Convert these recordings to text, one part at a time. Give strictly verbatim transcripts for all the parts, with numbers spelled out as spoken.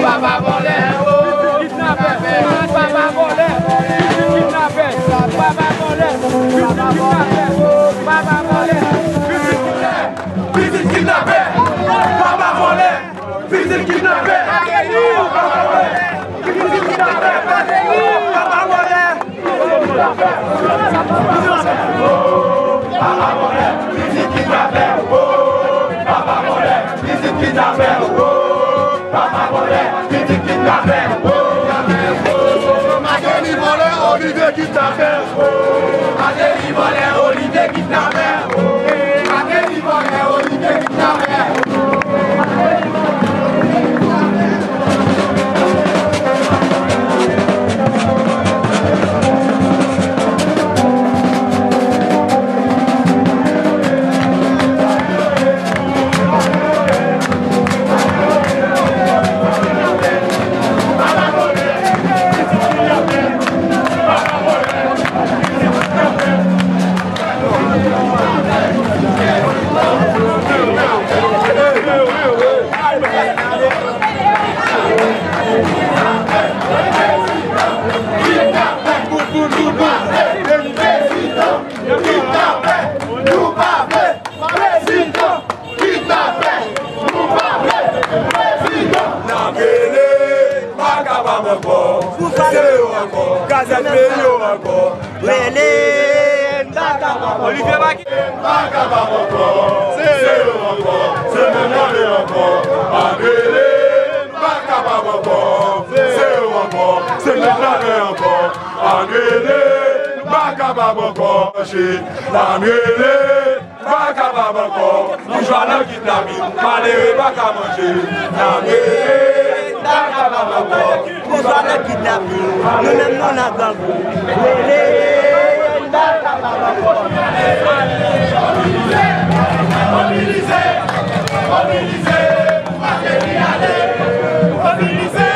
Papa vòlè, o, papa vòlè, pitit kidnapè, papa vòlè, pitit kidnapè, papa vòlè, pitit kidnapè, papa vòlè, pitit kidnapè, pitit kidnapè, papa vòlè, pitit kidnapè, papa vòlè, pitit kidnapè, papa vòlè. Mateli vòlè, Olivier kidnapè. Mateli vòlè, Olivier kidnapè. Mateli vòlè, Olivier kidnapè. N ap rele, n pa kapab ankò. Se yo ankò. Gazèt peyi yo ankò. Rele, n pa kapab ankò. Olivier Maki. N pa kapab ankò. Se yo ankò. Se menm vòlè ankò. N ap rele, n pa kapab ankò. Se yo ankò. Se menm vòlè ankò. N ap rele, n pa kapab ankò. N ap rele. Pa kapab ankò, boujwa nan kidnapin, malere pa ka manje. Nan rele, pa kapab ankò, boujwa nan kidnapin, nou menm nou nan grangou. Rele, pa kapab ankò. Mobilize, mobilize, mobilize, pou Martelly ale. Mobilize.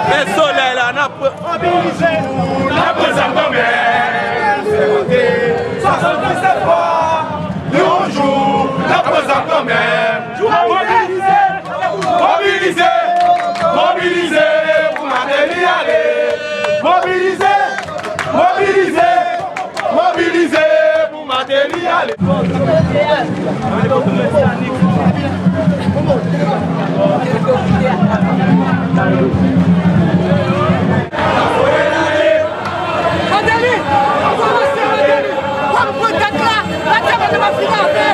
Men solèy la, n ap Mobilize nou, n ap pran zam kanmenm. Swasanndiznèf fwa, yon jou, n ap pran zam kanmenm. Mobilize, mobilize, mobilize pou Martelly ale. Mobilize, mobilize, mobilize pou Martelly ale. Martelly! Kòmanse Martelly! W ap pran dat la! Laterè nou ap fin avè!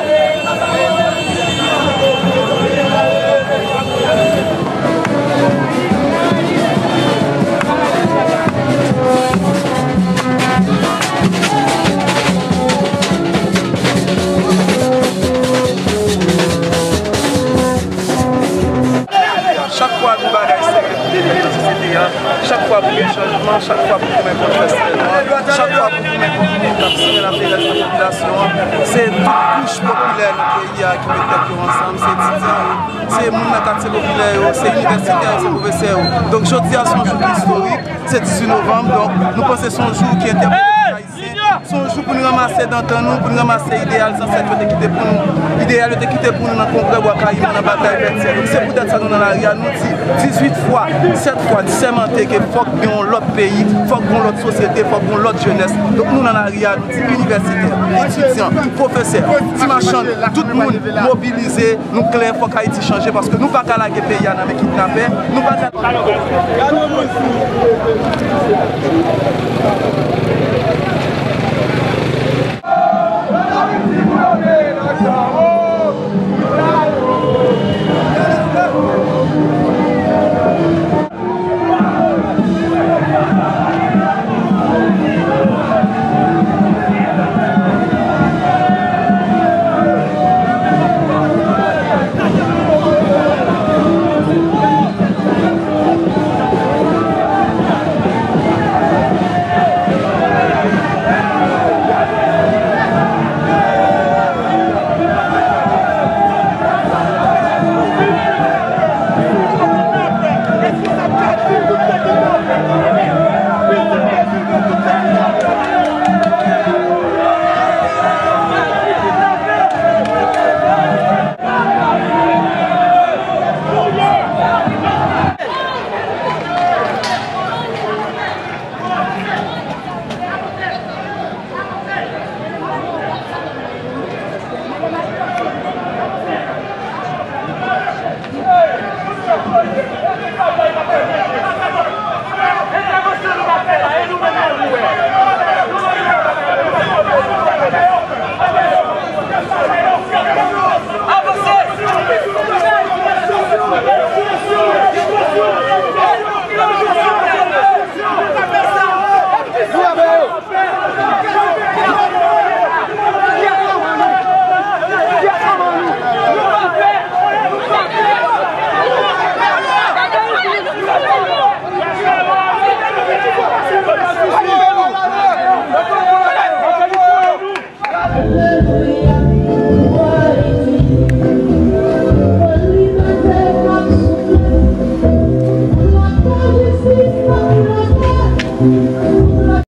Chak fwa pou bagay serye pou devlopman sosyete a, chak fwa pou gen chanjman, chak fwa pou goumen kont fè sèlman, chak fwa pou goumen kont moun k ap simen laperèz nan popilasyon an, se tout kouch popilè nan peyi a ki met tèt yo ansanm, se etidyan yo, se moun nan katye popilè yo, se inivèsitè yo, se pwofesè yo. Donk, jodi a se yon jou ki istorik, se dizuit novanm, donk, nou panse se yon jou ki entèpele tout Ayisyen. Se yon jou pou n ranmase dantan nou, pou n ranmase ideyal zansèt yo te kite pou nou, ideyal yo te kite pou nou nan Kongrè Bwa Kayiman, nan Batay Vètyè. Donk, se poutèt sa nou nan lari a, nou di dizuit fwa, sèt fwa, n sèmante ke fòk gen yon lòt peyi, fòk gen yon lòt sosyete, fòk gen yon lòt jenès. Donk, nou nan lari a, nou di inivèsitè, etidyan, pwofesè, ti machann, tout moun mobilize. Nou klè, fòk Ayiti chanje, paske nou pa ka lage peyi a nan men kidnapè, nou pa ka.